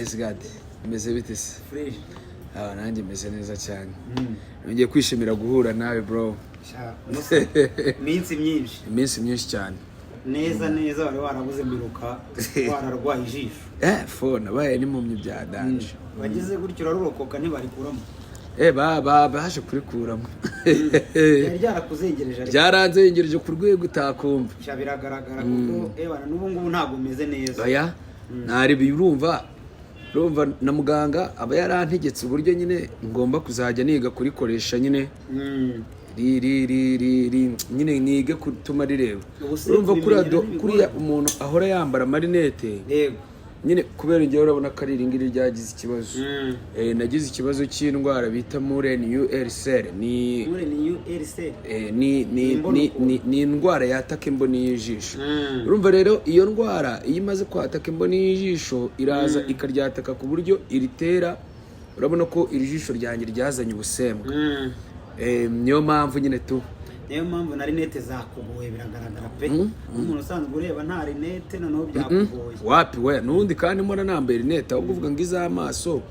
Yes God, meze bite se? Fresh. Ah, nanjye meze neza cyane. Nongeye kwishimira guhura nawe, bro. Sha, Musa, iminsi myinshi. Iminsi myinshi cyane. Neza neza, wari warabuze, mbiruka wararwaye ijisho. Eh, fo nabaye n'impumyi bya danger. Wagize gutyo urarurokoka, ntibarikuramo? Eh, ba ba baje kurikuramo. Ryari ryarakuzengereje ariko. Byaranzengereje ku rwego utakumva. Sha, biragaragara, kuko ebana n'ubu ngubu ntabwo umeze neza. Oya, ntari, urumva na muganga aba yarantegetse uburyo nyine ngomba kuzajya niga kurikoresha nyine. Ri ri ri ri ri nyine nige gutuma rireba. Ubu se Urumva kuriya kubimenyera ntibigoranye? Kuriya umuntu ahora yambara amarinete nyine, kubera njyewe urabona ko ari iri ngiri ryagize ikibazo. Nagize ikibazo cy'indwara bita Mooren ulcer, ni Muri ni URC. Ni Imboni ni, ni indwara yataka imboni y'ijisho. Urumva rero, iyo ndwara iyo imaze kwataka imboni y'ijisho, iraza ikaryataka ku buryo iritera. Urabona ko iri jisho ryanjye ryazanye ubusembwa. Niyo mpamvu nyine tu. Niyo mpamvu na rinete zakugoye, biragaragara pe. Nk'umuntu usanzwe ureba nta rinete, noneho byakugoye. Wapi we, n'ubundi kandi mbona nambaye rinete, ahubwo uvuga ngo iz'amaso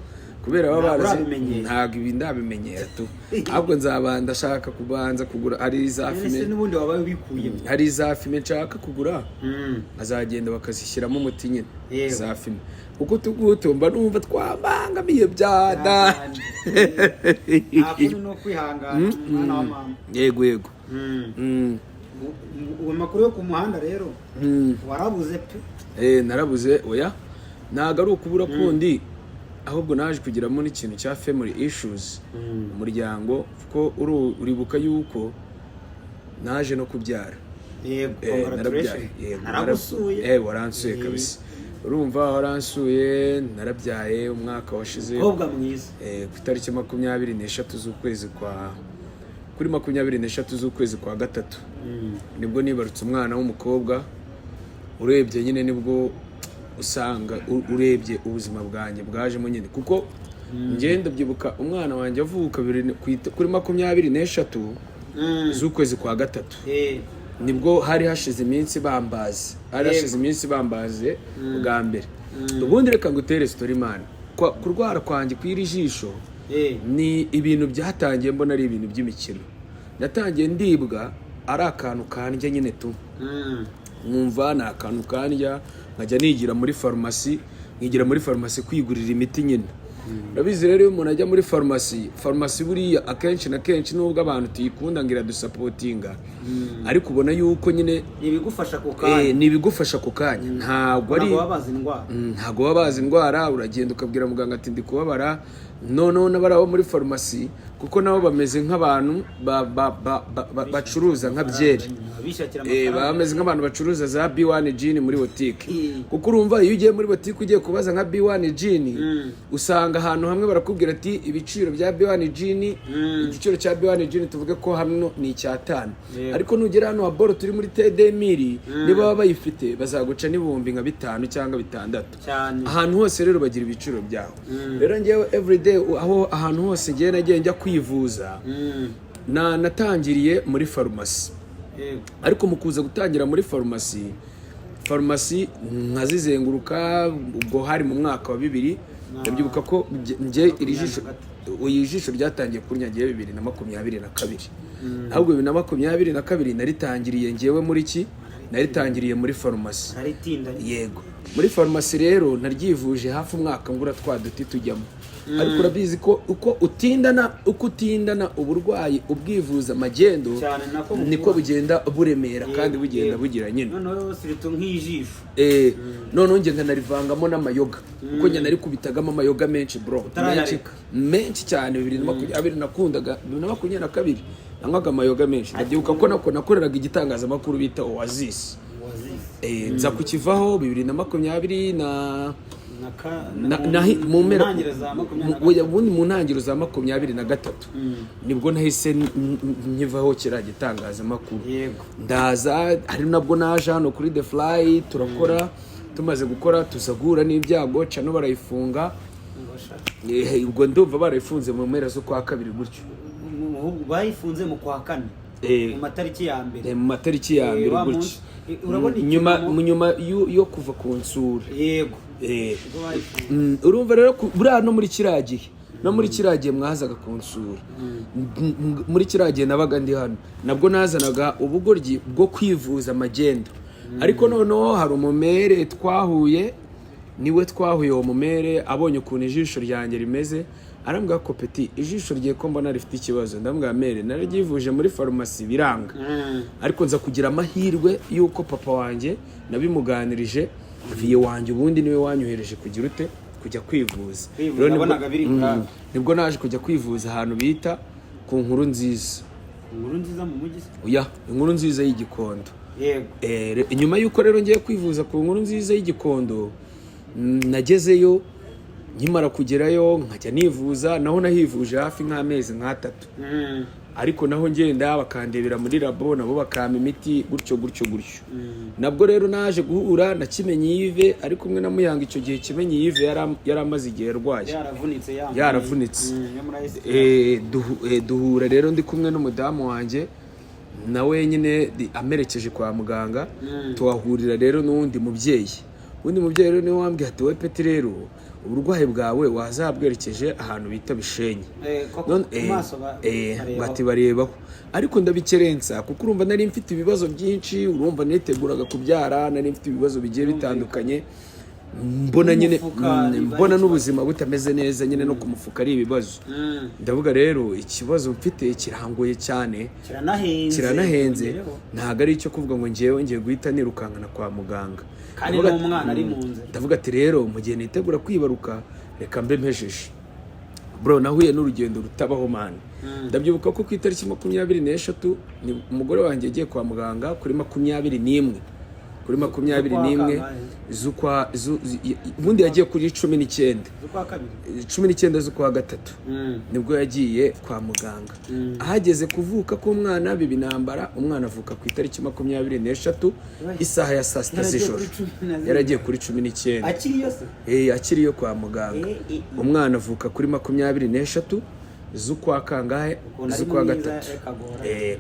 kubera baba Ntabwo barazi. urabimenyera. Ntabwo ibi ndabimenyera tu, ahubwo nzaba ndashaka kubanza kugura, hari iza None se fumé. n'ubundi wabaye ubikuyemo? Hari iza fumé nshaka kugura, nkazagenda bakazishyiramo umuti nyine. Za fumé, kuko utu mba numva twabangamiye bya danger. Nta kundi, no kwihangana, mwana wa mama. Yego. Uwo makuru yo ku muhanda rero, warabuze pe. Eh, narabuze. Oya, ntabwo ari ukubura kundi, ahubwo naje kugiramo n'ikintu cya family issues, umuryango, kuko uribuka yuko naje no kubyara. Yego. Eh, Congratulations. narabyaye, yego. Naragusuye. Waransuye kabisa. Urumva waransuye, narabyaye umwaka washize. Umukobwa mwiza. Ku itariki 23 z'ukwezi kwa, kuri 23 z'ukwezi kwa gatatu, nibwo nibarutse umwana w'umukobwa. Urebye nyine nibwo usanga urebye ubuzima bwanjye bwajemo nyine, kuko ngenda byibuka umwana wanjye avuka kuri 23 z'ukwezi kwa gatatu. Nibwo hari hashize iminsi bambaze, hari hashize iminsi bambaze bwa mbere. Ubundi reka ngutere story, man. Kurwara kwanjye kw'iri jisho ni ibintu byatangiye mbona ari ibintu by'imikino. Natangiye ndibwa ari akantu kandya nyine tu. Nkumva ni akantu kandya, nkajya nigira muri farumasi, nkigira muri farumasi kwigurira imiti nyine. Urabizi rero, iyo umuntu ajya muri farumasi, farumasi buriya akenshi na kenshi, nubwo abantu tuyikunda ngo iradusupportinga, ariko ubona yuko nyine Ni ibigufasha ku kanya. Ni ibigufasha ako kanya, ntabwo ari Ntabwo baba bazi indwara. Ntabwo baba bazi indwara. Uragenda ukabwira muganga ati: "Ndi kubabara." Noneho n'abari abo muri farumasi, kuko nabo bameze nk'abantu bacuruza nka byeri. Bishakira Baba amafaranga. bameze nk'abantu bacuruza za B1 gin muri botike. Kuko urumva, iyo ugiye muri botike ugiye kubaza nka B1 gin, usanga ahantu hamwe barakubwira ati ibiciro bya B1 gin, igiciro cya B1 gin tuvuge ko hano ni icyatanu, ariko nugera hano wa boro turi muri TD miri, niba baba bayifite bazaguca n'ibihumbi nka bitanu cyangwa bitandatu. Ahantu hose rero bagira ibiciro byaho. Rero ngewe everyday, aho ahantu hose ngewe nagiye njya kwivuza, na natangiriye muri farumasi. Ariko mu kuza gutangira muri farumasi, farumasi nkazizenguruka, ubwo hari mu mwaka wa bibiri, ndabyibuka ko njye iri jisho, iri jisho ryatangiye kunyagiye 2022. Ahubwo 2022 naritangiriye ngewe muri ki, naritangiriye muri farumasi. Naritinda. Yego, muri farumasi rero naryivuje hafi umwaka, ngura twa duti tujyamo. Ariko urabizi ko uko utindana uburwayi ubwivuza amagendo, Cyane, nako bukura. niko bugenda buremera kandi bugenda bugira nyine. Noneho surtout nk'ijisho. Noneho njye nkanarivangamo n'amayoga, kuko njye narikubitagamo amayoga menshi, bro, menshi. Utarayareka. Menshi cyane. 2020 nakundaga, 2022 nanywaga amayoga menshi. Ndabyibuka ko nako nakoreraga igitangazamakuru bita Oasis. Wazize. Nza kukivaho bibiri na makumyabiri na mu mpera ntangiriro za makumyabiri na oya, ubundi mu ntangiriro za 23 nibwo nahise nkivaho kiriya gitangazamakuru. Ndaza, hari nabwo naje hano kuri The Fly turakora. Tumaze gukora tuza guhura n'ibyago, channel barayifunga. Ngo sha. Ubwo ndumva barayifunze mu mpera z'ukwa kabiri gutyo. Bayifunze mu kwa kane, mu matariki ya mbere. Mu matariki ya mbere Wa gutyo. munsi, urabona Nyuma icyunamo- mu nyuma yo kuva ku nsura. Yego. Ubwo bayifunze. Urumva rero buriya no muri kiriya gihe, no muri kiriya gihe mwazaga kunsura, muri kiriya gihe nabaga ndi hano, nabwo nazanaga ubugoryi bwo kwivuza amagendo. Ariko noneho hari umumere twahuye, niwe twahuye. Uwo mumere abonye ukuntu ijisho ryanjye rimeze, arambwira ko: "Petit, ijisho rye ko mbona rifite ikibazo?" Ndamubwira: "Mère, nararyivuje muri farumasi biranga." Ariko nza kugira amahirwe y'uko papa wanjye nabimuganirije, vieux wanjye ubundi niwe wanyohereje kugira ute, kujya kwivuza. Kwivuza, Rero nabonaga biri grave. Nibwo naje kujya kwivuza ahantu bita ku Nkuru Nziza. Inkuru Nziza mu mujyi se? Oya, Inkuru Nziza y'Igikondo. Yego. Nyuma y'uko rero ngiye kwivuza ku Nkuru Nziza y'Igikondo, nagezeyo, nkimara kugerayo nkajya nivuza, naho nahivuje hafi nk'amezi nk'atatu. Ariko naho ngenda bakandebera muri labo, nabo bakampa imiti gutyo gutyo gutyo. Nabwo rero naje guhura na Kimenyi Yves ari kumwe na Muyanga. Icyo gihe Kimenyi Yves yari amaze igihe arwaye. Yaravunitse yambaye. Yaravunitse. Yo muri ICU. Duhura rero ndi kumwe n'umudamu wanjye, nawe nyine amerekeje kwa muganga. Tuhahurira rero n'uwundi mubyeyi. Uwundi mubyeyi rero niwe wambwiye ati: "Wowe Petit, rero uburwayi bwawe wazabwerekeje ahantu bita Bishenyi." Koko ku maso barebaho. Bati barebaho, ariko ndabikerensa kuko urumva nari mfite ibibazo byinshi. Urumva niteguraga kubyara, nari mfite ibibazo bigiye bitandukanye, mbona nyine N'umufuka biba mbona ari ikibazo. n'ubuzima butameze neza nyine, no ku mufuka ari ibibazo. Ndavuga rero ikibazo mfite kirangoye cyane. Kiranahenze. Kiranahenze. Ongereho. Ntabwo ari icyo kuvuga ngo ngewe ngiye guhita nirukankana kwa muganga. Kandi n'umwana ari mu nzira. Ndavuga ati rero mu gihe nitegura kwibaruka, reka mbe mpejeje. Bro, nahuye n'urugendo rutabaho, man. Ndabyibuka ko ku itariki 23 ni umugore wanjye yagiye kwa muganga kuri 21, kuri 21 Z'ukwa z'ukwa ubundi yagiye kuri 19. Z'ukwa kabiri. 19 z'ukwa gatatu nibwo yagiye kwa muganga. Ahageze kuvuka k'umwana biba intambara. Umwana avuka ku itariki 23, isaha ya saa 6 Yaragiye z'ijoro. kuri 17. Yaragiye kuri 19. Akiriyo se? Akiriyo kwa muganga. Umwana avuka kuri 23 z'ukwa kangahe? Ukuntu ari Z'ukwa mwiza, gatatu. reka agorane.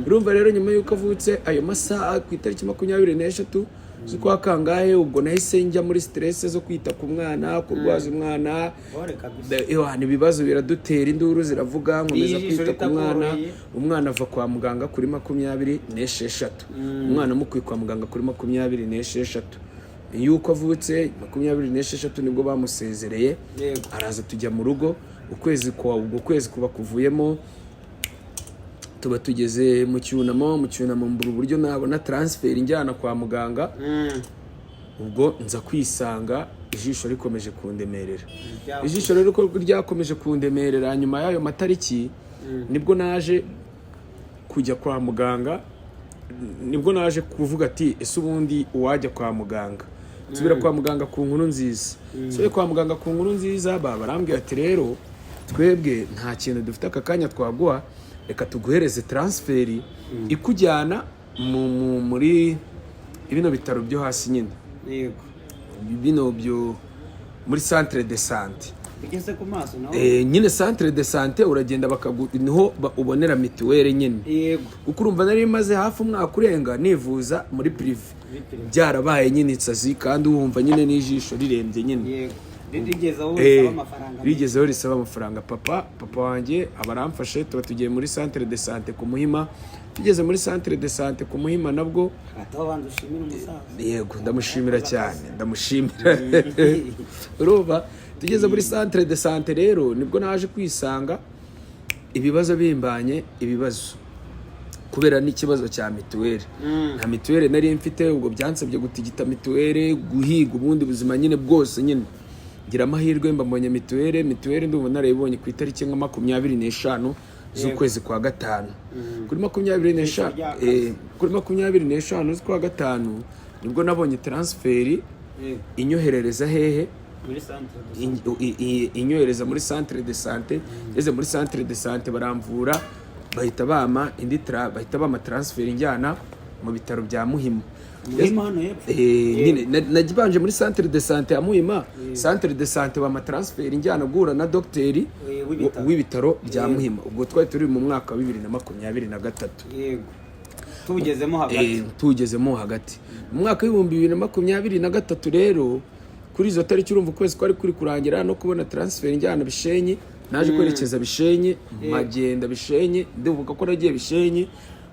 Urumva rero nyuma y'uko avutse ayo masaha ku itariki 23 z'ukwa kangahe, ubwo nahise njya muri stress zo kwita ku mwana, kurwaza umwana. Gore kabisa. Ewana, ibibazo biradutera, induru ziravuga, nkomeza Ijisho kwita ku mwana. ritakoroheye. Umwana ava kwa muganga kuri 26. Umwana amukuye kwa muganga kuri 26, yuko avutse 26 nibwo bamusezereye. Araza tujya mu rugo. Ukwezi kwa ubwo kwezi kuba kuvuyemo, tuba tugeze mu cyunamo. Mu cyunamo mbura uburyo nabona transfert njyana kwa muganga. Ubwo nza kwisanga ijisho rikomeje kundemerera. Ijisho rero ko ryakomeje kundemerera nyuma y'ayo matariki, nibwo naje kujya kwa muganga, nibwo naje kuvuga ati: "Ese ubundi uwajya kwa muganga?" Nsubira kwa muganga ku Nkuru Nziza. Nsubiye kwa muganga ku Nkuru Nziza, baba barambwira ati: "Rero twebwe nta kintu dufite aka kanya twaguha, reka tuguhereze transfert ikujyana muri bino bitaro byo hasi nyine." Bino byo muri centre de santé. Ugeze ku maso nawe. Nyine centre de santé uragenda bakagu niho ubonera mituweli nyine. Kuko urumva nari maze hafi umwaka urenga nivuza muri privé. Muri privé. Byarabaye nyine insazi, kandi wumva nyine n'ijisho rirembye nyine. Yego, rigeze aho risaba amafaranga menshi. Rigezeho risaba amafaranga. Papa wanjye aba aramfashe, tuba tugiye muri centre de santé ku Muhima. Tugeze muri centre de santé ku Muhima nabwo Hagati aho banza ushimire umusaza. Yego, ndamushimira cyane, ndamushimira. Urumva tugeze muri centre de santé rero, nibwo naje kwisanga ibibazo bimbanye ibibazo kubera n'ikibazo cya mituweli. Nta mituweli nari mfite. Ubwo byansabye gutigita mituweli, guhiga ubundi buzima nyine bwose nyine. Ngira amahirwe mbabonye mituweli. Mituweli ndumva narayibonye ku itariki nka 25 z'ukwezi kwa gatanu. Kuri 25, kuri 25 z'ukwa gatanu nibwo nabonye transfert inyoherereza hehe? Muri centre de Inyohereza muri centre de santé. Ngeze muri centre de santé baramvura, bahita bampa indi bahita bampa transfert injyana mu bitaro bya Muhima. Muhima hano hepfo? Nyine nagibanje muri centre de santé ya Muhima. Centre de santé bampa transfert injyana guhura na dogiteri w'ibitaro. W'ibitaro bya Muhima. Ubwo twari turi mu mwaka wa 2023. Yego, tuwugezemo hagati. Tuwugezemo hagati mu mwaka wa 2023 rero. Kuri izo tariki, urumva ukwezi kwari kuri kurangira no kubona transfer njyana Bishenyi. Naje kwerekeza Bishenyi, mpagenda Bishenyi, ndibuka ko nagiye Bishenyi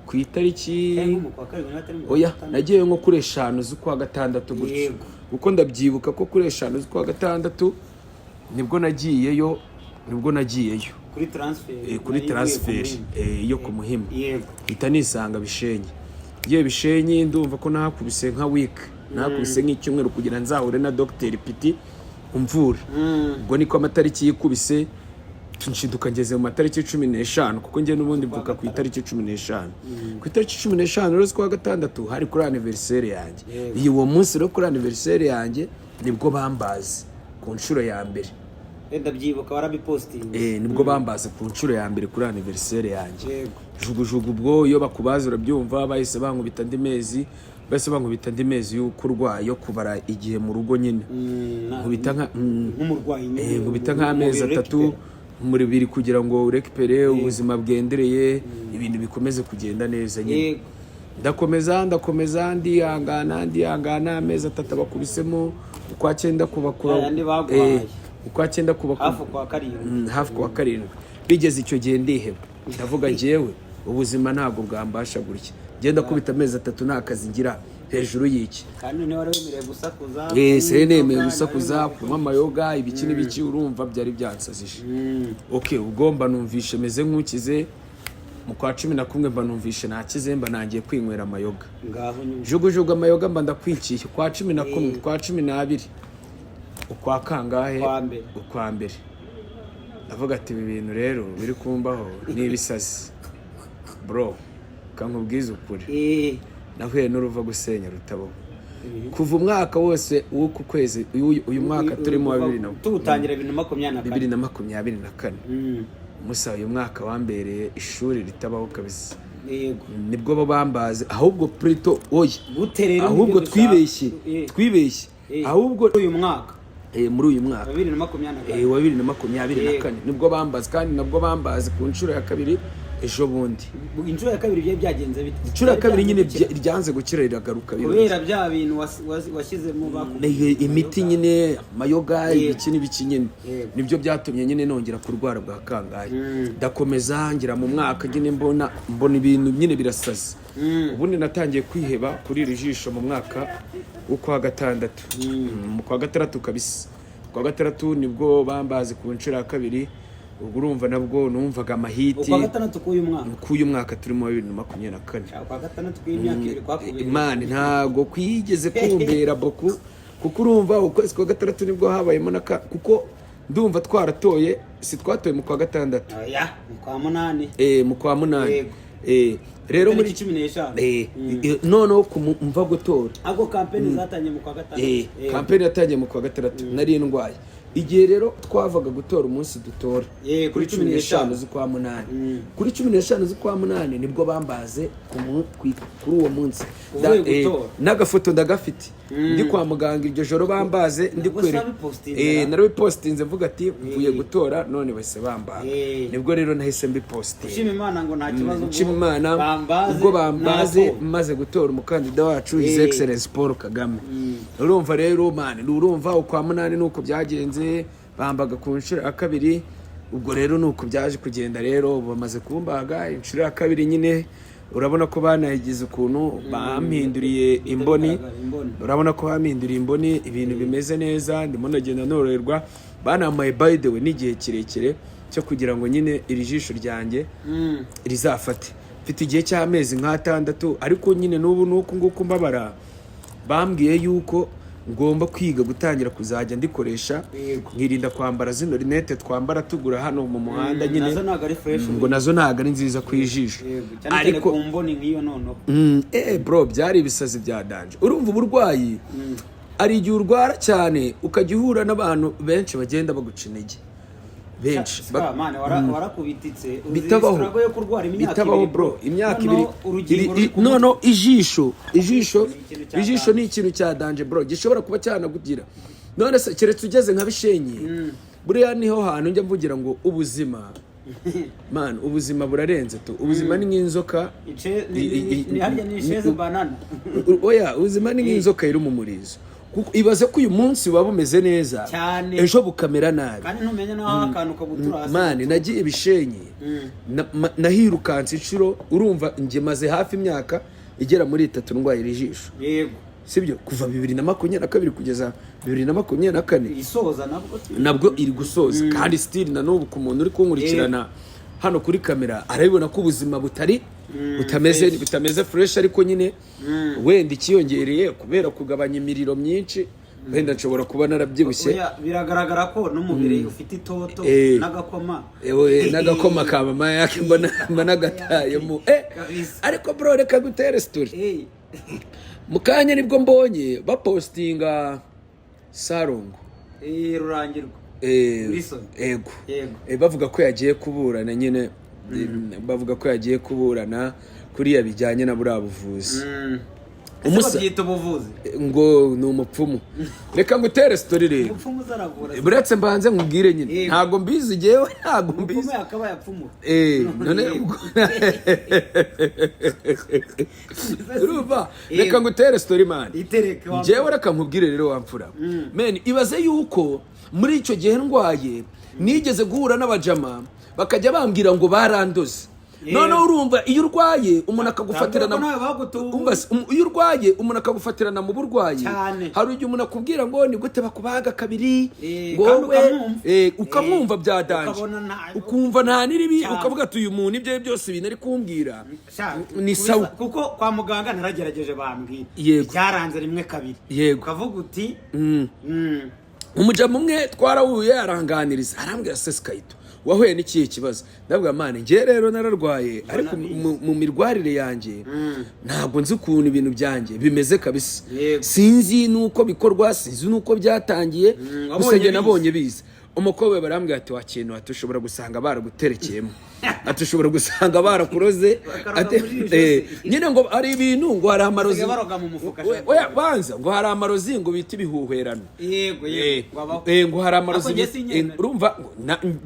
ku itariki Cyangwa mu kwa karindwi, niba atari mu kwa Oya, gatandatu. Nagiye nko kuri 5 z'ukwa gatandatu gutyo. Kuko ndabyibuka ko kuri 5 z'ukwa gatandatu nibwo nagiyeyo, nibwo nagiyeyo. Kuri transfer. Kuri Nari mvuye transfer ku Muhima. yo ku Muhima. Mpita nisanga Bishenyi. Ngiye Bishenyi, ndumva ko nahakubise nka week, nahakubise nk'icyumweru kugira nzahure na Dr Piti umvura. Ubwo niko amatariki yikubise, nshiduka ngeze mu matariki 15, kuko njye n'ubundi mvuka ku itariki 15. Ku itariki 15 rero z'ukwa gatandatu hari kuri anniversaire yanjye. Iyi uwo munsi rero kuri anniversaire yanjye nibwo bambaze ku nshuro ya mbere. Ndabyibuka, warabipostinze. Nibwo bambaze ku nshuro ya mbere kuri anniversaire yanjye. Jugujugu, ubwo iyo bakubaza urabyumva, bahise bankubita andi mezi, bahise bankubita andi mezi y'uko urwaye, yo kubara igihe mu rugo nyine. Nkubita nka Nk'umurwayi nyine. Nkubita nk'amezi Umubiri 3 urekipera. Muri bibiri kugira ngo urekipere, ubuzima bwendereye, ibintu bikomeze kugenda neza nyine. Ndakomeza, ndakomeza, ndihangana, ndihangana, amezi 3 bakubisemo, ukwa cyenda kubakura. Yayandi baguhaye. Ukwa cyenda kubakura. Hafi kwa karindwi. Hafi kuwa karindwi bigeze icyo gihe ndiheba, ndavuga njyewe ubuzima ntabwo bwambasha gutya, ngenda kubita amezi 3 nta kazi ngira hejuru y'iki. Kandi noneho wari wemerewe gusakuza, Se nemeye kunywa gusakuza, inzoga. Kunywa amayoga, ibiki n'ibiki, urumva byari byansazije. Okay, ubwo mba numvishe meze nk'ukize mu kwa 11, mba numvishe nakize, mba nangiye kwinywera amayoga. Ngaho nyuma. Jugujugu, amayoga mba ndakwikiye kwa 11, kwa 12, ukwa kangahe? Ukwa mbere. Ukwa mbere. Ndavuga ati ibi bintu rero biri kumbaho ni ibisazi bro, kankubwize ukuri. Nahuye n'uruva gusenya rutabaho. Kuva umwaka wose w'uku kwezi, uyu mwaka turimo wa bibiri na Tuwutangira 2024. 2024. Musa, uyu mwaka wambereye ishuri ritabaho kabisa. Nibwo bo bambaze ahubwo plutôt, oya. Gute rero? Ahubwo Nibyo dushaka. twibeshye. Twibeshye. Ahubwo Uyu mwaka. Muri uyu mwaka. 2024. Wa 2024 nibwo bambaze, kandi nabwo bambaze ku nshuro ya kabiri ejo bundi. Inshuro ya kabiri byari byagenze bite? Inshuro ya kabiri nyine Byari byanze ryanze gukira, riragaruka. Kubera bya bintu washyizemo bakubwiye. Imiti nyine, amayoga, ibiki n'ibiki nyine. Nibyo byatumye nyine nongera kurwara bwa kangahe. Ndakomeza ngira mu mwaka nyine mbona ibintu nyine birasaze. Ubundi natangiye kwiheba kuri iri jisho mu mwaka w'ukwa gatandatu. Mu kwa gatandatu kabisa, kwa gatandatu nibwo bambaze ku nshuro ya kabiri. Ubwo urumva nabwo numvaga amahiti. Ukwa gatandatu k'uyu mwaka? K'uyu mwaka turimo wa 2024. Ukwa gatandatu k'imyaka 2 kwakubereye. Imana ntabwo kwigeze kumbera boku, kuko urumva ukwezi kwa gatandatu nibwo habayemo naka, kuko ndumva twaratoye, si twatoye mu kwa gatandatu? Oya, mu kwa munani. Mu kwa munani. Rero muri Tariki 15. Noneho mva gutora. Ahubwo kampeni zatangiye mu kwa gatandatu. Kampeni yatangiye mu kwa gatandatu, nari ndwaye. Igihe rero twavaga gutora, umunsi dutora, kuri 15 z'ukwa munani, kuri 15 z'ukwa munani nibwo bambaze kuri uwo munsi. Uvuye gutora. N'agafoto ndagafite, ndi kwa muganga iryo joro bambaze ndi Nabwo kwereka. wabipostinze, ra? Narabipostinze mvuga ati mvuye gutora none bahise bambaga. Nibwo rero nahise mbipostinga. Ushima Imana ngo nta kibazo, ubwo Nshima Imana. bambaze, Ubwo bambaze natowe. maze gutora umukandida wacu, His Excellence Paul Kagame. Urumva rero man, urumva ukwa munani nuko byagenze, bambaga ku nshuro ya kabiri. Ubwo rero nuko byaje kugenda rero, bamaze kumbaga inshuro ya kabiri nyine, urabona ko banayigize ukuntu bampinduriye imboni. Bigaragara, imboni. Urabona ko bampinduriye imboni, ibintu bimeze neza, ndimo ndagenda noroherwa. Banamaye by the way n'igihe kirekire cyo kugira ngo nyine iri jisho ryanjye rizafate. Mfite igihe cy'amezi nk'atandatu, ariko nyine n'ubu nuku nguku mbabara. Bambwiye yuko ngomba kwiga gutangira kuzajya ndikoresha, nkirinda kwambara zino rinete twambara tugura hano mu muhanda nyine. Nazo ntabwo ari fresh. Ngo nazo ntabwo ari nziza ku ijisho. Cyane cyane Ariko ku mboni nk'iyo noneho. Bro, byari ibisazi bya danger. Urumva uburwayi ari igihe urwara cyane ukajya uhura n'abantu benshi bagenda baguca intege benshi. Sika, man, warakubititse. Uzi Bitabaho. struggle yo kurwara imyaka Bitabaho 2. bro, imyaka 2. Noneho urugingo ruri ku Noneho ijisho Ni ikintu cya ijisho danger. ni ikintu cya danger bro, gishobora kuba cyanakugira. None se keretse ugeze nka Bishenyi, buriya niho hantu njya mvugira ngo ubuzima man, ubuzima burarenze tu. Ubuzima ni nk'inzoka. Ni harya ni chaise banana. Oya, ubuzima ni nk'inzoka iri mu murizo. Kuko ibaze ko uyu munsi buba bumeze neza, Cyane. ejo bukamera nabi. Kandi ntumenya naho akantu kagutura hasi. Man, nagiye Ibishenyi, nahirukanse inshuro. Urumva njye maze hafi imyaka igera muri 3 ndwaye iri jisho. Sibyo? Kuva 2022 kugeza 2024. Isoza nabwo. Nabwo iri gusoza, kandi still na n'ubu ku muntu uri kunkurikirana hano kuri kamera arabibona ko ubuzima butari butameze fresh. Butameze fresh, ariko nyine wenda ikiyongereye kubera kugabanya imiriro myinshi, wenda nshobora kuba narabyibushye. Oya, biragaragara ko n'umubiri ufite itoto n'agakoma. Ewe, n'agakoma ka mama yake mbona nagatayemo. Kabisa. Ariko bro, reka gutere story. Mu kanya nibwo mbonye bapostinga Sarongo. Rurangirwa. Wilson. Ego. Yego. Bavuga ko yagiye kuburana nyine, bavuga ko yagiye kuburana kuriya bijyanye na buriya buvuzi. Ese babyita ubuvuzi? Ngo ni umupfumu. Reka ngutere story rero. Umupfumu uzaravura? Buretse mbanze nkubwire nyine. Ntabwo mbizi jyewe, ntabwo Umupfumu mbizi. yakabaye apfumura. None urumva, reka ngutere story, man. Itereke wa. Njyewe reka nkubwire rero wamfura. Men, ibaze yuko muri icyo gihe ndwaye nigeze guhura n'abajama bakajya bambwira ngo barandoze. Noneho urumva iyo urwaye umuntu akagufatirana Ntabwo nawe bagutubuye. Umva se, iyo urwaye umuntu akagufatirana mu burwayi, Cyane. hari igihe umuntu akubwira ngo ni gute bakubaga kabiri, ngo Kandi wowe ukamwumva. Ukamwumva bya danger. Ukabona nta- Ukumva nta n'iribi. Cyane. Ukavuga ati uyu muntu ibyo ari byo byose ibintu ari kumbwira Sha, ni sawa. Kuko kwa muganga naragerageje bambwira, byaranze rimwe, kabiri, ukavuga uti Umujama umwe twarahuye aranganiriza, arambwira: "Se Sikayito, wahuye n'ikihe kibazo?" Ndavuga: "Man, njye rero nararwaye, ariko mu mirwarire yanjye ntabwo nzi ukuntu ibintu byanjye bimeze kabisa. Sinzi n'uko bikorwa, sinzi n'uko byatangiye, gusa Wabonye njye biza. nabonye biza." Umukobwa barambwira ati: "Wa kintu," ati, "ushobora gusanga baraguterekeyemo," ati, "ushobora gusanga barakuroze." Bakaroga Ati, mu jisho se. Nyine ngo hari ibintu, ngo hari amarozi. Basigaye baroga mu mufuka, sha. Oya, banza, ngo hari amarozi ngo bita ibihuherano. Yego, yego, wabaho. Ngo hari amarozi Ariko njye sinyemera. urumva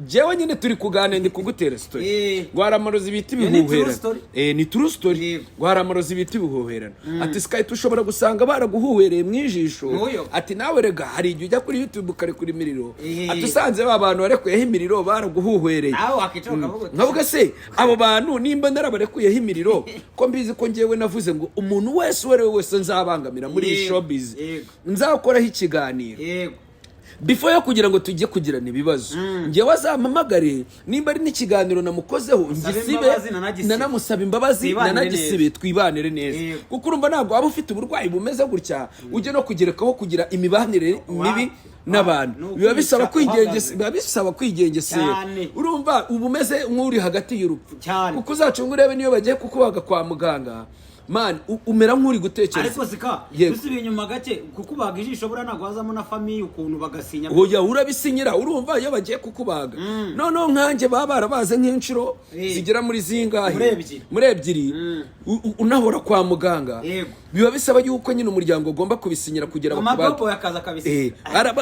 njyewe nyine turi kuganira, ndi kugutera story. Ngo hari amarozi bita Iyo ni true ibihuherano. story. Ni true story. Ngo hari amarozi bita ibihuherano, ati: "Sky, ushobora gusanga baraguhuhereye mu ijisho." N'uyo. Ati: "Nawe rega hari igihe ujya kuri YouTube ukarekura imiriro." Ati: "Usanze ba bantu warekuyeho imiriro baraguhuhereye." Nawe wakicara ukavuga uti Nkavuga: "Se abo bantu nimba narabarekuyeho imiriro, ko mbizi ko njyewe navuze ngo umuntu wese, uwo ari we wese nzabangamira muri iyi showbiz, nzakoraho ikiganiro, before yo kugira ngo tujye kugirana ibibazo, njyewe azampamagare, nimba ari n'ikiganiro namukozeho Musabe ngisibe, imbabazi, nanagisibe. nanamusaba imbabazi, Twibanire nanagisibe, neza. twibanire neza." Kuko urumva ntabwo waba ufite uburwayi bumeze gutya ujye no kugerekaho kugira imibanire mibi n'abantu. Ni Biba bisaba ukwica uhagaze. biba bisaba kwigengesera. Cyane. Urumva uba umeze nk'uri hagati y'urupfu. Cyane. Kuko uzacunga urebe, niyo bagiye kukubaga kwa muganga, man, umera nk'uri gutekereza. Ariko sika, dusubiye inyuma gake, kukubaga ijisho buriya ntabwo hazamo na famille ukuntu bagasinya? Oya, urabisinyira. Urumva iyo bagiye kukubaga, noneho nkanjye baba barabaze nk'inshuro zigera muri zingahe? Muri ebyiri. Muri ebyiri. Unahora kwa muganga. Biba bisaba yuko nyine umuryango ugomba kubisinyira kugira Mama bakubage. Bobo yakaza akabisinya.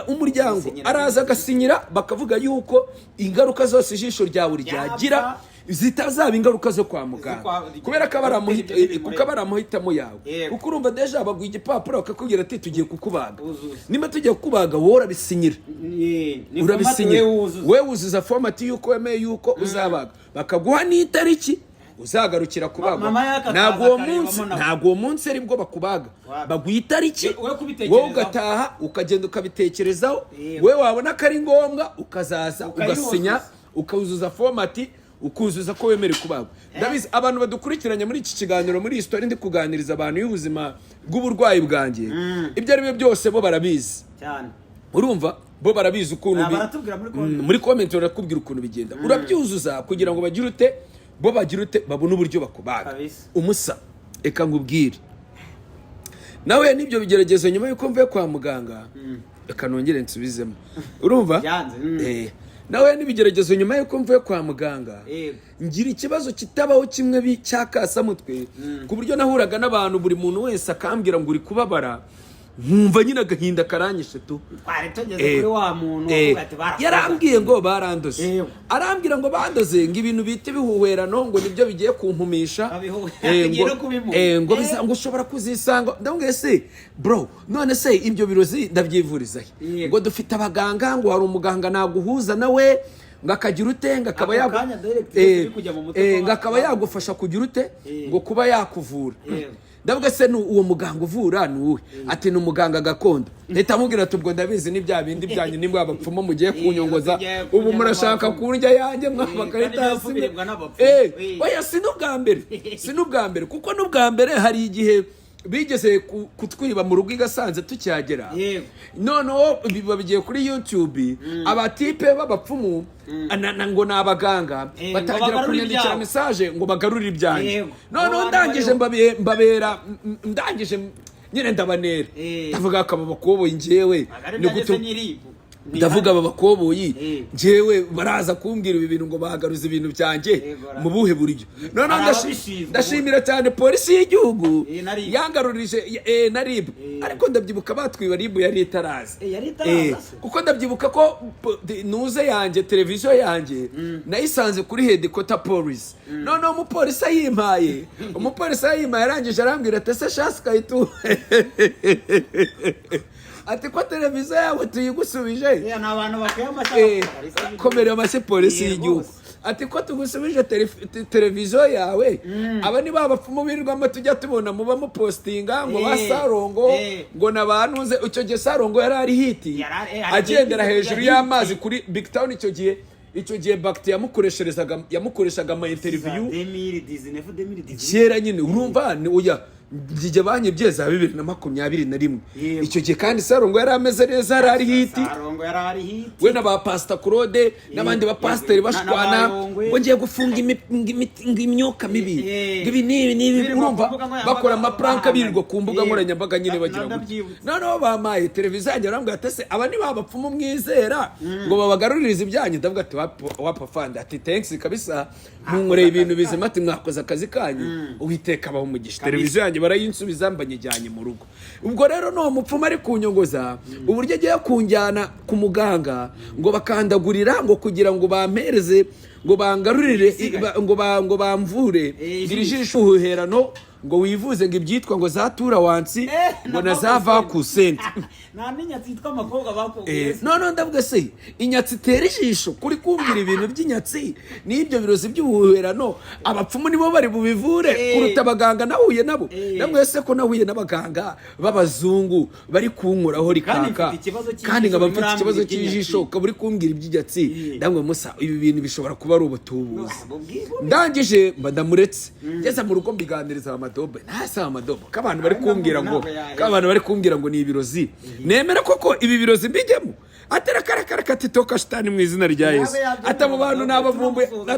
Umuryango Kubisinyira. araza agasinyira, bakavuga yuko ingaruka zose ijisho ryawe ryagira zitazaba ingaruka zo kwa muganga, kubera ko aba ari Ibyo bimureba. kuko aba ari amahitamo yawe. Kuko urumva déjà baguha igipapuro bakakubwira ati: "Tugiye kukubaga." Wuzuza. Niba tugiye kukubaga, wowe urabisinyira. Ni Urabisinyira. format wewe wuzuza. We wuzuza format yuko wemeye yuko uzabaga, bakaguha n'itariki uzagarukira kubagwa. Mama yake akaza Ntabwo uwo akarebamo munsi, nawe. ntabwo uwo munsi aribwo bakubaga. Wapi. Baguha itariki, We kubitekerezaho. wowe ugataha ukagenda ukabitekerezaho. We wabona ko ari ngombwa ukazaza Ukayuzuza. ugasinya, ukuzuza format, ukuzuza ko wemerewe kubagwa. Ndabizi abantu badukurikiranye muri iki kiganiro, muri iyi story ndi kuganiriza abantu y'ubuzima bw'uburwayi bwanjye, ibyo ari byo byose bo barabizi. Cyane. Urumva bo barabizi ukuntu Ah, baratubwira muri comment. Muri comment barakubwira ukuntu bigenda. Urabyuzuza kugira ngo bagire ute, bo bagire ute, babone uburyo bakubaga. Kabisa. Umusa, reka nkubwire, nawe n'ibyo bigeragezo nyuma y'uko mvuye kwa muganga, reka nongere nsubizemo, urumva? Byanze. Nawe n'ibigeragezo nyuma y'uko mvuye kwa muganga, ngira ikibazo kitabaho kimwe cyakasamutwe, ku buryo nahuraga n'abantu, buri muntu wese akambwira ngo uri kubabara. Nkumva nyine agahinda karanyishe tu. Twari tugeze kuri wa muntu wavuga ati barakoze. Yarambwiye ngo barandoze. Arambwira ngo bandoze, ngo ibintu bita ibihuhwerano, ngo nibyo bigiye kumpumisha. Bigiye no kubimuha. Ngo ngo ushobora kuzisanga. Ndamubwira: "Se bro, none se ibyo birozi ndabyivuriza he?" Ngo dufite abaganga, ngo hari umuganga naguhuza nawe, ngo akagira ute, ngo akaba Ako kanya direct biri kujya mu mutwe ngo akaba yagufasha kugira ute, ngo kuba yakuvura. Ndavuga: "Se ni uwo muganga uvura ni uwuhe?" Ati: "Ni umuganga gakondo." Mpita amubwira ati: "Ubwo ndabizi, ni bya bindi byanyu, nimba abapfumu mugiye kunyongoza, tugiye ubu kujya murashaka n'abapfumu. kurya yanjye Kandi mwabakaritasi." n'abapfu biribwa n'abapfumu. Oya, si n'ubwa mbere, si n'ubwa mbere, kuko n'ubwa mbere hari igihe bigeze kutwiba mu rugo i Gasanze tukihagera. Noneho biba bigiye kuri YouTube, abatipe b'abapfumu ngo ni abaganga, Ngo batangira bagarure kunyandikira ibyabo. message ngo bagarure ibyanjye. Noneho Abo bantu ndangije bariho. mbabera ndangije nyine ndabanera. Ndavuga akaba bakoboyi njyewe Bagarure ni ibyanjye gutu- se nyiribu. Ndavuga aba bakoboyi njyewe baraza kumbwira ibi bintu ngo bahagaruza ibintu byanjye mu buhe buryo? Noneho Hari ababishinzwe. ndashimira cyane polisi y'igihugu Na RIB. yangarurije na RIB. Ariko ndabyibuka batwiba, RIB yari itaraza. Yari itaraza se? Kuko ndabyibuka ko nuze yanjye, televiziyo yanjye nayisanze kuri headquarter polisi. Noneho umupolisi ayimpaye arangije arambwira ati: "Ese shasi kayitu," ati, "ko televiziyo yawe tuyigusubije?" Ni abantu bakwiye amashyi. Komera amashyi polisi y'igihugu. Rwose. Ati: "Ko tugusubije televiziyo yawe, aba ni ba bapfumu birirwamo tujya tubona muba mupostinga ngo ba Sarongo, ngo na ba Ntuze." Icyo gihe Sarongo yari ari hit, Yari ari agendera hit, hejuru hit. y'amazi kuri Big Town. Icyo gihe Bagiti yamukoresherezaga, yamukoreshaga ama interview. 2019, 2018. Kera nyine, urumva ni oya, njye banyibye za 2021. Icyo gihe kandi Sarongo yari ameze neza, yari ari hit. Sarongo yari ari hit. We na ba Pasita Claude n'abandi bapasiteri bashwana n'abayongwe. ngo ngiye gufunga ngo imyuka mibi, ngo ibi n'ibi n'ibi. Birirwa ku Urumva mbuga nkoranyambaga bakora amapranka, bahanganye. birirwa ku mbuga nkoranyambaga nyine bagira ngo Ndabyibutse. Noneho bamaye televiziyo yanjye, barambwira ati: "Ese aba ni ba bapfumu mwizera ngo babagaruririze ibyanyu?" Ndavuga ati: "Wapa fandi," ati: "Thanks kabisa, munkoreye ibintu bizima," ati: "Mwakoze akazi kanyu, Uwiteka abaho umugisha." Televiziyo yanjye barayinsubiza, mba nyijyanye mu rugo. Ubwo rero n'uwo mupfumu ari kunyongoza uburyo agiye kunjyana ku muganga, ngo bakandagurira, ngo kugira ngo bampereze, ngo bangarurire, Ibisigaye. ngo bamvure ngo iri ijisho. Jisho uhuherano, ngo wivuze, ngo ibyitwa ngo za turawansi, ngo na za vakusenti. Nta n'inyatsi yitwa amakobwa bakubwiye se? Noneho ndavuga: "Se inyatsi itera ijisho, kuri kumbwira ibintu by'inyatsi n'ibyo birozi by'ubuhuherano, abapfumu nibo bari bubivure kuruta abaganga nahuye nabo?" Namwe se ko nahuye n'abaganga b'abazungu bari kunkoraho rikaka, mfite ikibazo cy'ijisho, kandi nkaba mfite urambwira ikibazo iby'inyatsi. cy'ijisho, ukaba uri kumbwira iby'inyatsi? Ndamwe musa, ibi bintu bishobora kuba ari ubutubuzi. Ndangije mba ndamuretse, ngeze mu rugo mbiganiriza amadobe ntase amadobo ko abantu bari Ari kumbwira ngo ntabwo yaheze. ko abantu bari kumbwira ngo ni ibirozi, nemera koko ibi birozi mbijyemo? Atera karakara ati: "Toka shitani mu izina rya Yesu." Yabyemera. Ati: "Abo bantu ni abavumbuye." Turamusuhuza.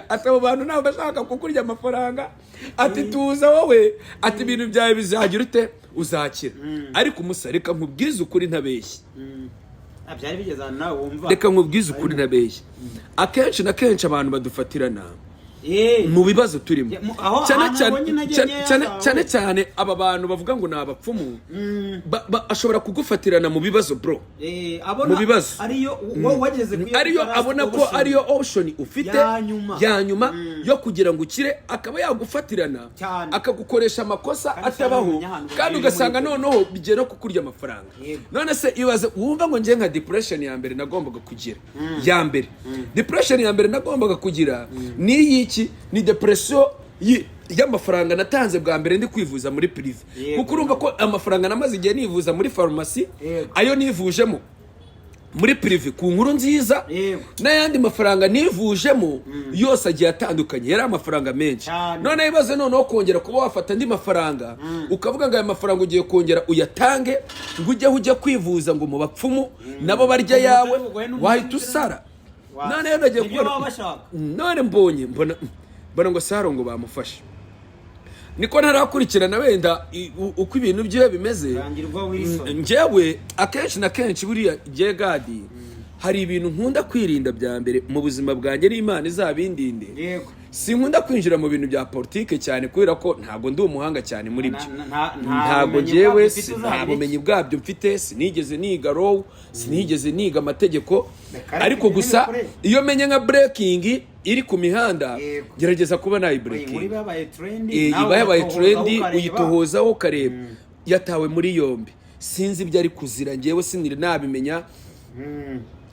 Ati abo bantu ntabwo bashaka kukurya amafaranga. Ati: "Tuza wowe," ati: "Ibintu byawe bizagira ute, uzakira." Ariko umusa, reka nkubwize ukuri ntabeshye. Byari bigeze ahantu nawe wumva. Reka nkubwize ukuri ntabeshye, akenshi na kenshi abantu badufatirana mu bibazo turimo. Aho Cyane ahantu cyane nabonye intege cyane nkeya cyane zawe. Cyane cyane aba bantu bavuga ngo ni abapfumu, ashobora kugufatirana mu bibazo, bro. Abona Mu bibazo. Ariyo wowe wageze ku iyo Ariyo bita last abona ko option. ariyo option ufite Ya nyuma. ya nyuma yo kugira ngo ukire, akaba yagufatirana, Cyane. akagukoresha amakosa Kandi atabaho, usanga ahantu kandi biri ugasanga muri noneho bigiye no kukurya amafaranga. None se ibaze wumva ngo njye nka depression ya mbere nagombaga kugira, ya mbere, depression ya mbere nagombaga kugira ni iy'iki? Ni depression y'amafaranga natanze bwa mbere ndi kwivuza muri privé. Kuko urumva ko amafaranga namaze igihe nivuza muri farumasi, ayo nivujemo muri privé ku Nkuru Nziza, n'ayandi mafaranga nivujemo yose agiye atandukanye, yari amafaranga menshi. None ibibazo noneho kongera kuba wafata andi mafaranga, ukavuga ngo aya mafaranga ugiye kongera uyatange ngo ujyeho ujye kwivuza ngo mu bapfumu nabo barya Umuntu yawe, utari buguhe n'umuntu wahita usara. None nagiye Nibyo kubona baba bashaka. None mbonye mbona ngo Saro ngo bamufashe, niko ntarakurikirana wenda uko ibintu byiwe bimeze. Rangirwa Wilson. Njyewe akenshi na kenshi buriya jye Gadi hari ibintu nkunda kwirinda bya mbere mu buzima bwanjye, n'Imana izabindinde. Sinkunda kwinjira mu bintu bya politike cyane, kubera ko ntabwo ndi umuhanga cyane muri byo. Nta Ntabwo bumenyi njyewe bwabyo ufite. nta Uzagira bumenyi bwabyo mfite. Sinigeze niga law, sinigeze niga amategeko. Reka reka, Ariko ibyo gusa ntibikore. iyo menye nka breaking iri ku mihanda, gerageza kuba Inkuru nayibreaking. iba yabaye trend, nawe Iba yabaye ugatohozaho, trend, ukareba. uyitohozaho ukareba. Yatawe muri yombi, sinzi ibyo ari kuzira, njyewe siniri nabimenya,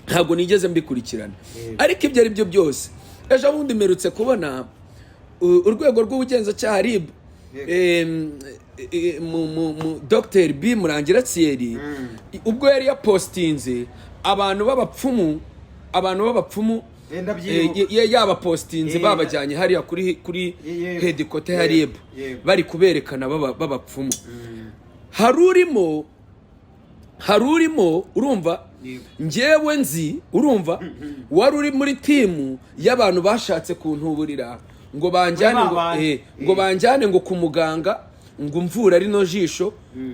ntabwo nigeze mbikurikirana. Ariko ibyo ari byo byose, ejo bundi mperutse kubona urwego rw'ubugenzacyaha RIB, Dr B Murangira Thierry, ubwo yari yapostinze abantu b'abapfumu, abantu b'abapfumu, Ndabyibuka. yabapostinze babajyanye hariya kuri headquarter ya RIB, bari kuberekana b'abapfumu. Hari urimo, urumva, njyewe nzi, urumva, wari uri muri team y'abantu bashatse kuntuburira ngo banjyane ngo, Muri ba ngo banjyane ngo ku muganga, ngo mvura rino jisho,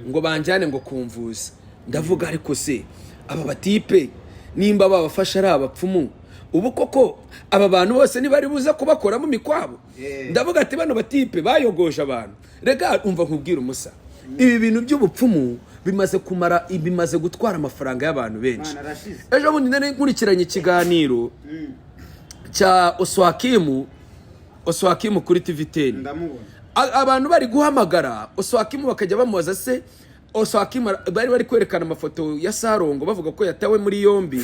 ngo banjyane ngo kumvuza. Ndavuga, ariko se aba batipe nimba babafasha ari abapfumu, ubu koko aba bantu bose ntibari buze kubakoramo imikwabo? Ndavuga ati bano batipe bayogoje abantu. Rega umva nkubwire umusa, ibi bintu by'ubupfumu bimaze kumara, bimaze gutwara amafaranga y'abantu benshi. Mana, arashize. Ejo bundi nari nkurikiranye ikiganiro cya Oswakimu, Oswakimu kuri TV 10. Ndamubona. Abantu bari guhamagara Oswakimu, bakajya bamubaza se Oswakimu, bari kwerekana amafoto ya Sarongo, bavuga ko yatawe muri yombi,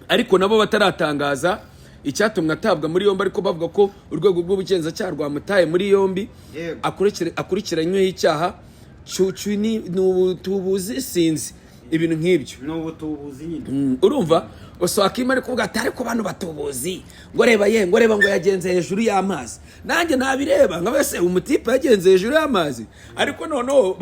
ariko nabo bataratangaza icyatumwe atabwa muri yombi, ariko bavuga ko urwego rw'ubugenzacyaha rwamutaye muri yombi, akurikiranyweho icyaha ni ubutubuzi, sinzi, ibintu nk'ibyo. Ni ubutubuzi nyine. Urumva Oswakim ari kuvuga ati ariko bano batubuzi, ngo reba ye, ngo reba, ngo yagenze hejuru y'amazi. Nanjye nabireba nka wese umutipe yagenze hejuru y'amazi. Ariko noneho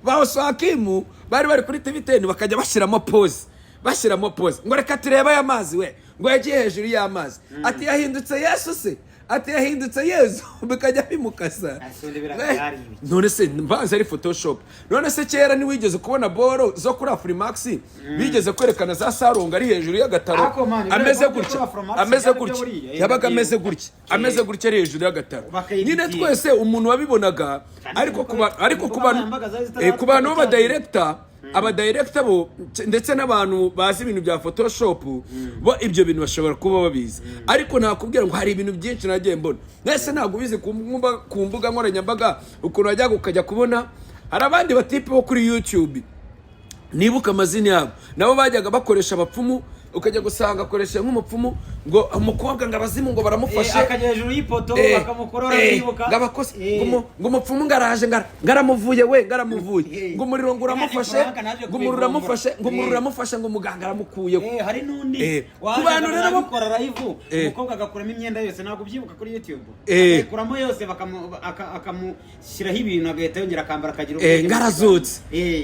ba Oswakimu bari kuri TV 10, bakajya bashyiramo pause, bashyiramo pause, ngo reka turebe aya mazi we, ngo yagiye hejuru y'amazi, ati yahindutse Yesu se, ati yahindutse Yesu, bikajya bimukasa. Ese ubundi biriya byari ibiki? None se mbanza ari Photoshop? None se kera ntiwigeze kubona boro zo kuri Afrimax bigeze kwerekana za Saronga ari hejuru y'agataro, Ako man, biriya ameze boro byo gutya, kuri Afromax ameze byari byo gutya, buriya, yabaga ameze ndabyibuka. gutya, ameze gutya ari hejuru y'agataro Bakayiditinga. Nyine twese umuntu wabibonaga, Cyane ariko kuko ariko imbuga ku bantu nkoranyambaga zari zitaraza ku bantu cyane. b'abadirector, abadirector bo ndetse n'abantu bazi ibintu bya Photoshop bo, ibyo bintu bashobora kuba babizi. Ariko nakubwira ngo hari ibintu byinshi nagiye mbona. Nese ntabwo ubizi ku mbuga nkoranyambaga ukuntu wajyaga ukajya kubona hari abandi batipe bo kuri YouTube, nibuka amazina yabo, nabo bajyaga bakoresha abapfumu, ukajya gusanga akoresha nk'umupfumu ngo umukobwa ngo abazimu ngo baramufashe, Akajya hejuru y'ipoto, bakamukorora, ndibuka. Ngo abakozi, ngo umupfumu ngo araje, ngo aramuvuye we, ngo aramuvuye, ngo umuriro ngo uramufashe, Iriya ni ngo umuriro uramufashe, ngo umuriro uramufashe, ngo umuganga aramukuyeho. Hari n'undi waje Ku bantu rero akabikora live, umukobwa agakuramo imyenda yose, ntabwo ubyibuka kuri YouTube? Agakuramo yose, akamushyiraho ibintu, agahita yongera akambara, akagira ubwenge. Ngo arazutse,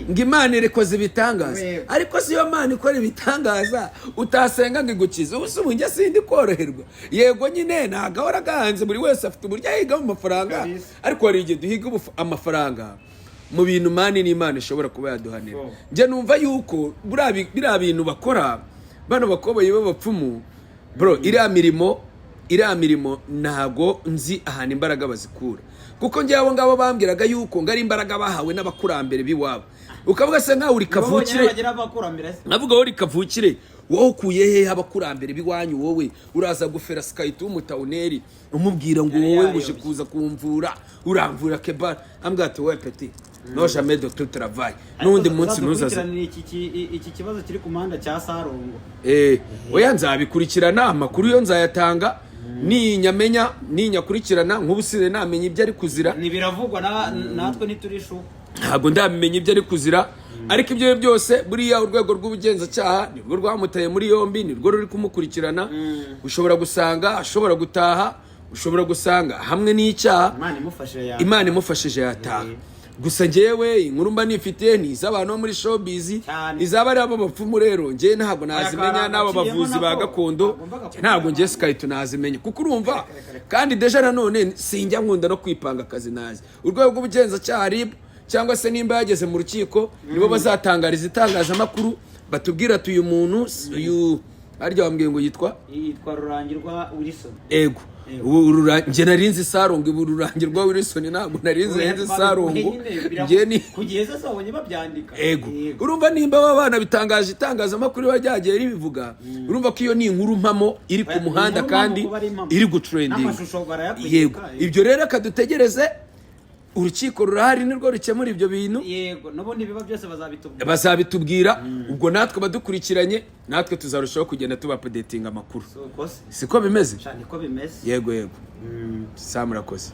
ngo Imana irikoze ibitangaza. Ariko si yo Mana ikora ibitangaza utasenga ngo igukize? Ubu se ubu njye sindi koroherwa? Yego nyine ntabwo ahora agahanze, buri wese afite uburyo ahigamo amafaranga. Ariko hari igihe duhiga amafaranga mu bintu mani n'Imana ishobora kuba yaduhanira. Njye numva yuko biriya bintu bakora bano bakoboyi b'abapfumu, bro, iriya mirimo ntago nzi ahantu imbaraga bazikura, kuko njyewe abo ngabo bambwiraga yuko ngo ari imbaraga bahawe n'abakurambere b'iwabo. Ukavuga se nkawe uri Nibo bonyine kavukire, bagira abakurambere se? nkavuga wowe uri kavukire, wowe ukuye hehe abakurambere b'iwanyu? Wowe uraza gufera sikayiti w'umutawuneri, umubwira ngo Yari wowe yayobye. uje kuza kumvura, uramvura kebara, ambwira ati wowe petit no jamais de tout travail, n'undi munsi ntuzaze. Uzadukurikiranire iki kibazo kiri ku muhanda cya Sarongo. Oya, nzabikurikirana, amakuru yo nzayatanga ninyamenya, ninyakurikirana. Nk'ubu sinari namenya ibyo ari kuzira. Ntibiravugwa, natwe ntiturishu. Ntabwo ndamenya ibyo ari kuzira, ariko ibyo byose buriya urwego rw'ubugenzacyaha nirwo rwamutaye muri yombi, nirwo ruri kumukurikirana. Ushobora gusanga ashobora gutaha, ushobora gusanga hamwe n'icyaha. Imana imufashije ya Imana imufashije yataha. Gusa njyewe inkuru mba nifite ni iz'abantu bo muri showbiz. Cyane. Izaba ari abo bapfumu rero njyewe ntabwo nazimenya, Akaranga n'abo aciyemo bavuzi ba nako, gakondo agombaga njye ntabwo ngiye sikayito nazimenya, kuko urumva kandi déjà nanone sinjya nkunda no kwipanga akazi nazi. Urwego rw'ubugenzacyaha RIB, cyangwa se nimba yageze mu rukiko, nibo bazatangariza itangazamakuru, batubwira ati uyu muntu uyu Harya wambwiye ngo yitwa? Yitwa Rurangirwa Wilson. Ego. Yego. Ubu njye narinzi Sarongo, ubu Rurangirwa Wilson ntabwo narinzi, narinzi Sarongo. Njye ni Kugeza se wabonye babyandika. Ego, urumva nimba aba bana bitangaje, itangazamakuru riba ryagiye ribivuga, urumva ko iyo ni inkuru mpamo iri ku Oya, muhanda inkuru mpamo kandi kuba ari impamo. iri gutrendinga. N'amashusho barayakwereka. Yego, ibyo rero reka dutegereze, urukiko rurahari, nirwo rukemura ibyo bintu. Yego, n'ubundi biba byose bazabitubwira. Bazabitubwira. Ubwo natwe abadukurikiranye, natwe tuzarushaho kugenda tubaupdatinga amakuru. Si uko se? Siko bimeze? Sha, niko bimeze. Yego, saa, murakoze.